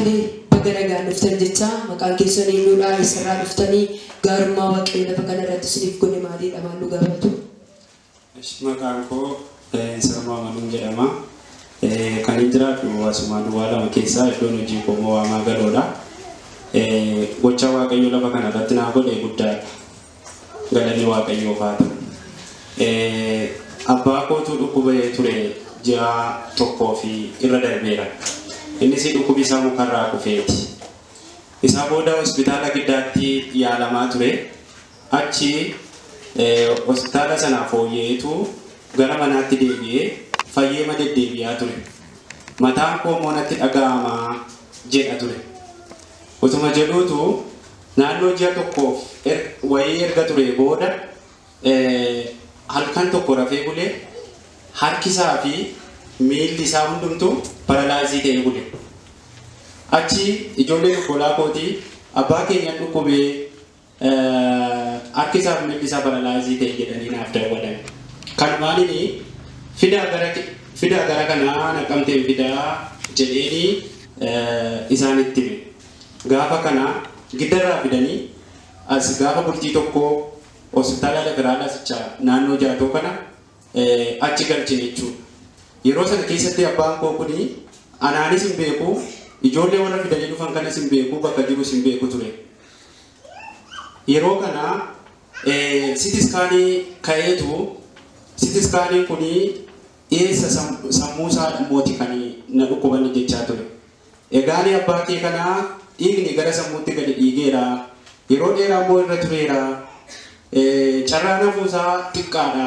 Tole, baga nagaan dhuftan jecha. Maqaan keessan eenyudha? Eessarraa dhuftanii? Gaarummaa Waaqayyo lafa kanarratti isiniif godhe maaliidha? Maal nu gaafatu? Maqaan koo Sirmaa Manuun jedhama. Kan hin jiraadhu asuma duwwaa 2 keessaa, iddoon hojii koo immoo Waamaa Galoodha. Gocha Waaqayyo lafa kanarratti naa godhe guddaadha. Galanni Waaqayyoof haa ta'u. Abbaa kootu dhukkubee ture, ji'a 1 fi irra darbeera. Innis dhukkubi isaa mukarraa kufeeti. Isaa booda hospitaala Giddaatti yaalamaa ture. Achi hospitaala sanaa fooyya'eetu gara manaatti deebi'ee fayyeema deddeebi'aa ture. Mataan koo immoo natti dhaga'amaa jedha ture. Utuma jedhuutu naannoo ji'a 1f wayii erga ture booda halkan tokko rafee bulee harki isaa fi miilli isaa hundumtuu paralyze ta'ee bule. Achi ijoolleen obbolaa kootii abbaa keenyan dhukkubee, harki isaa fi miilli isaa paralyze ta'e jedhanii naaf dawwalan. Kanumaanini fidaa gara kanaa Naqamteen fidaa jedheeni isaanitti hime. Gaafa kana Giddarraa fidanii as gaafa bultii 1 hospitaala federaalaa sicha naannoo Jaatoo kana achi galchine jechuudha. Yeroo sana keessatti abbaan koo kuni anaanis hin beeku, ijoollee warra fidanii dhufan kanas hin beeku, bakka jirus hin beeku ture. Yeroo kana CT scan ka'eetu CT scaniin kuni eessa sammuu isaa mooti kan na dhukkubanni jechaa ture. Egaani abbaa kee kanaa dhiigni gara sammuutti gadi dhiigeera. Yeroo dheeraa immoo irra tureera. Carraan hafuusaa xiqqaadha.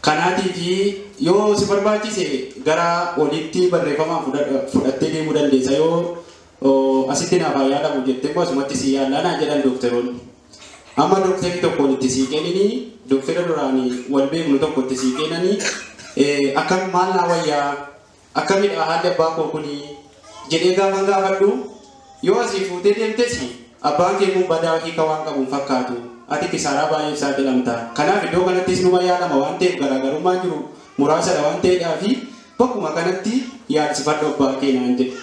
Kanaatiif yoo si barbaachise gara olitti barreeffamaan fudhattee deemuu dandeessa, yoo asitti naaf haa yaalamu jettee immoo asumatti si yaallaa naan jedhan dookteroonni. Amma dookterii tokkoon itti sii kennanii, dooktera duraanii wal beeknu tokko itti sii kennanii, akkam maal naa wayyaa, akkamidha haalli abbaa koo kuni jedhee gaafa gaafadhu, yoo asii fuutee deemtes abbaan kee kun badaa hiika waan qabu hin fakkaatu. Ati kisaaraa baay'eef saaxilamta. Kanaaf iddoo kanattis numa yaalama waan ta'eef, garaagarummaan jiru muraasadha waan ta'eedhaa fi bakkuma kanatti yaalsifadhu abbaa kee naan jedhe.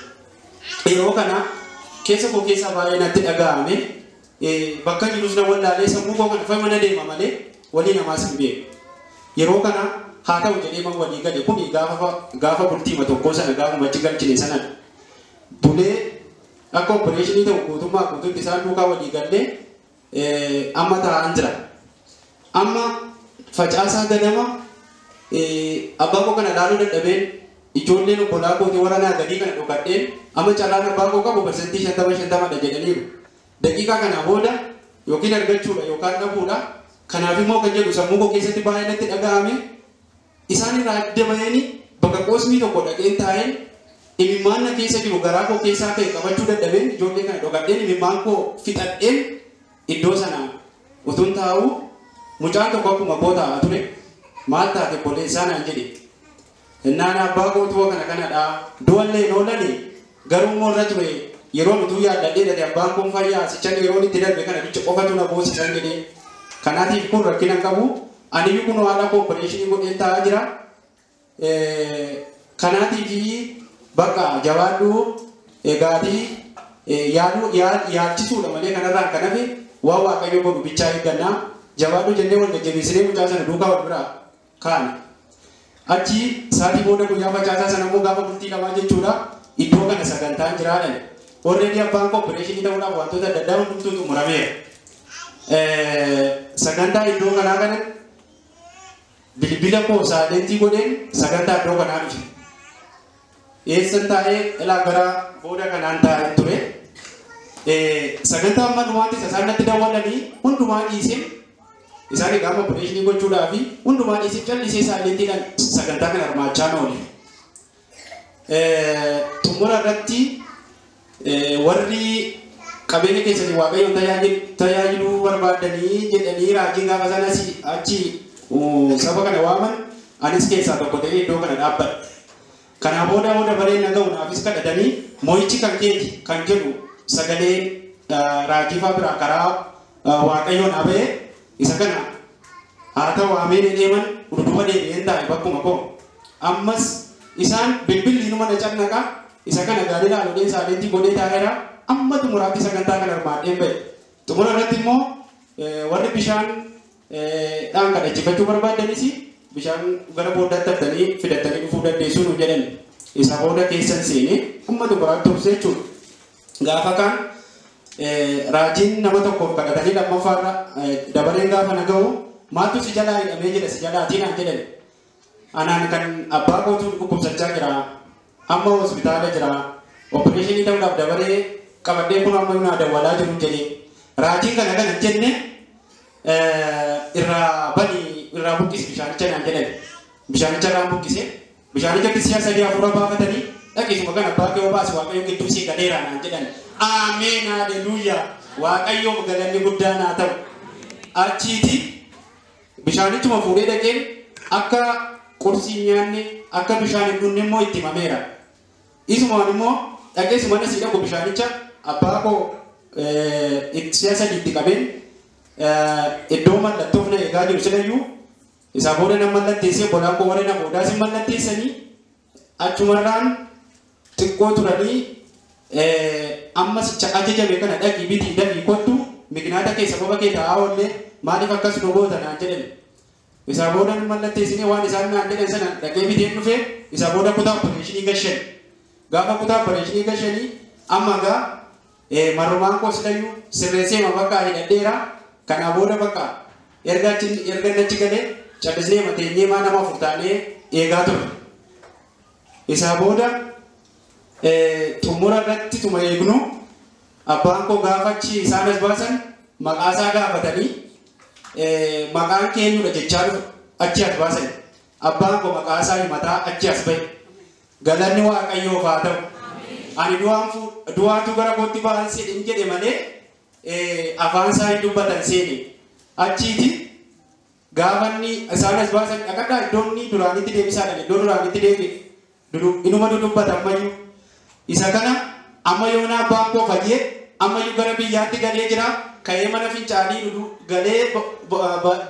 Yeroo kana keessa koo keessaa baay'ee natti dhaga'ame, bakka jirus na wallaalee, sammuu koo kana mana deema malee walii namaas hin beeku. Yeroo kana haa ta'u jedhee man walii gale. Kuni gaafa bultiima tokkoo sana gaafa machi galchine sana bulee akka operation ta'u guutummaa guutuutti isaan duukaa walii gallee amma taa'an jira. Amma facaasaa ganama abbaa koo kana ilaaluu dadhabeen, ijoolleen obbolaa kootii warra naa gadii kana dhokadheen, amma carraan abbaa koo qabu 50% 50dha jedhaniiru. Daqiiqaa kana booda yookiin argachuudha yookaan dhabuudha. Kanaaf immoo kan jedhu sammuu koo keessatti baay'ee natti dhaga'ame. Isaan irraa adda bahanii bakka qoosmii tokko dhaqeen taa'een, imimmaan na keessa jiru garaa koo keessaa ka'e qabachuu dadhabeen, ijoollee kana dhokadheen, imimmaan koo fixadheen iddoo sana utuun taa'u, mucaan tokko akkuma koo taa'aa ture, "Maal taate obboleessaa?" naan jedhe. Innaan abbaa kootuu kana kanadha, du'allee hin oolani, garuu immoo irra ture, yeroo utuu yaadadhee dhate abbaan kun fayyaa sichan yeroon itti darbe kana bicha qofatu na boosisan jedhee. Kanaatiif kun rakkina hin qabu. Ani kun haadha koo operation godheen taa'aa jira. Kanaatiif bakka jabaadhu egaatii yaaluu yaalchisuudha malee kanarraan kan hafe waan Waaqayyo godhu bichaa eeggannaa, jabaadhu jennee wal jajjabeessinee mucaa sana duukaa wal biraa kaane. Achi sa'aatii booda guyyaa facaasaa sana immoo gaafa bultii 2 jechuudha, iddoo kana sagantaan jiraadhan. Already abbaan koo operation ta'uudhaaf wantoota adda addaa hundumtuu xumurameera. Sagantaa iddoo kanaa kana bilbila koo silent godheen sagantaa iddoo kanaa dhufe. Eessan taa'ee? Ilaa gara booda kanaan taa'ee ture. Sagantaa amma dhumaatti isaan natti dawwalanii hundumaa dhiisee, isaan gaafa operation gochuudhaa fi hundumaa dhiisee callisee silentiidhaan sagantaa kana hirmaachaa oole. Xumura irratti warri qabeenya keessanii Waaqayyoon tajaajiluu barbaadanii jedhanii raajiin gaafa sanas achi saba kana waaman, anis keessaa tokko ta'ee iddoo kana dhaabbadhe. Kanaa booda booda bareen na ga'u naafis kadhatanii, "Mo'ichi kan keeti" kan jedhu sagalee raajiifaa biraa karaa Waaqayyoon haa isa kana haa ta'u ameen deeman duduba deebi'een taa'e bakkuma koo. Ammas isaan bilbilli numa na cannaqa. Isa kana gaarii ilaaluudhaan saalentii godhee taa'eera. Amma xumuraatti sagantaa kana hirmaadheen ba'e. Xumura irratti immoo warri bishaan dhaan kadhachifachuu barbaadanis bishaan gara booddaatti haftanii fidattanii dhufuu dandeessu nu jedhan. Isa booda keessan seenee amma xumuraatti turse jechuudha. Gaafa kaan raajiin nama tokkoof kadhatanii lammaffaarra dabareen gaafa na ga'u maaltu si jalaa hidhamee jedha si jalaatiin naan jedhan. Anaan kan abbaa kootu dhukkubsachaa jira. Amma hospitaala jira. Opereeshinii ta'uudhaaf dabaree qabadhee kun amma naa dawwalaa jiru jedhee. Raajiin kana kana jenne irraa bani irraa buqqisi bishaanicha naan jedhan. Bishaanicha irraa buqqise. Bishaanichatti si'a sadii hafuura baafatanii dhaqisuma kan abbaa kee obaas Waaqayyo gidduu sii galeera naan jedhan. Ameen haleluuyaa. Waaqayyoof galanni guddaa naa ta'u. Achiiti bishaanichuma fuudhee dhaqeen akka qursii nyaanne akka bishaan hin dhugne immoo itti himameera. Isumaan immoo dhaqeessuma na sii dhaqu bishaanicha abbaa koo si'a sadii itti qabeen iddoo mallattoof na eegaa jiru silayyuu isaa booda na mallatteessee bolaan koo warra na boodaas hin mallatteessanii achumarraan xiqqoo turanii amma sicha ajajame kana dhaqii bitii dafii kottu miqnaata kee sababa kee taa'aa oollee maaliif akkas nu goota naan jedhan. Isaa booda mallatteessinee waan isaan naan jedhan sana dhaqee biteen dhufee isaa booda kutaa opereeshinii gashan. Gaafa kutaa opereeshinii gashanii amma gaa marrumaan koo silayyuu sirreessee bakka hidhadheera. Kanaa booda bakka erga achi galee callisnee mateenyee maa nama afur taanee eegaa turre. Isaa booda xumura irratti tuma eegnu abbaan koo gaafa achi isaan as baasan maqaa isaa gaafatanii maqaan keenyudha jechaa dhufu achi as baasan. Abbaan koo maqaa isaa himataa achi as ba'e. Galanni Waaqayyoof haa ta'u. Ani du'aatu gara kootti ba'an hin jedhe malee afaan isaa hin dubbatan seene. Achiiti gaafanni isaan as baasan dhaqadhaa iddoonni duraanitti deebisaadhaan iddoo duraanitti deebi'e inuma dudubbata ammayyuu. Isa kana amma yoona abbaan koo fayyee ammayyuu gara biyyaatti galee jira. Ka'ee mana fincaanii galee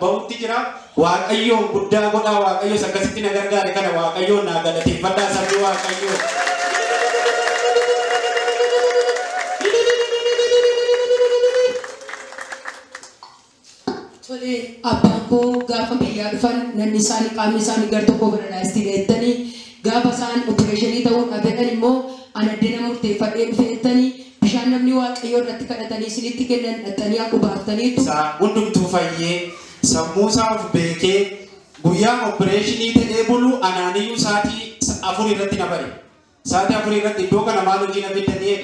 ba'utti jira. Waaqayyoon guddaa godhaa Waaqayyoos akkasitti na gargaare kana Waaqayyoon naa galateeffadhaa sabni Waaqayyoo. Tole abbaan koo gaafa biyyaa dhufan namni isaanii qaamni isaanii gar tokko baralaastii jettanii gaafa isaan opereeshinii ta'uu dhabeedhan immoo ana addina murteeffadhee dhufe jettanii bishaan namni Waaqayyoo irratti kadhatanii isinitti kennan dhaxxanii akka baaftaniitu. Isaa hundumtuu fayyee sammuu isaa of beekee guyyaa opereeshinii ta'ee bulu anaaniyyuu sa'aatii 4 irratti na bare. Sa'aatii 4 irratti iddoo kana maal hojii na fiddanii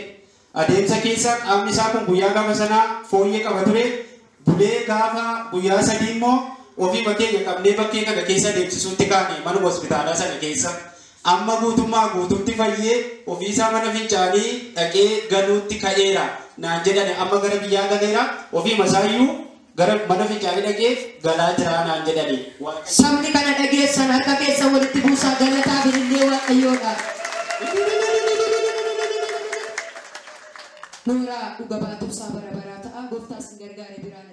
adeemsa keessa qaamni isaa kun guyyaa gaafa sanaa fooyyee qaba ture. Bulee gaafa guyyaa sadii immoo ofii bakkee qabnee bakkee kana keessa adeemsisuutti kaane manuma hospitaalaa sana keessa. Amma guutummaa guututti fayyee ofiisaa mana fincaanii dhaqee galuutti ka'eera naan jedhan amma gara biyyaa galeera ofii masaayyuu gara mana fincaanii dhaqee galaa jira naan jedhani. Sabni kana dhageessan harka keessan walitti buusaa galataa bilillee Waaqayyoodha. Nooraa dhuga baatuusaa bara baraa ta'a gooftaas hin gargaare biraan.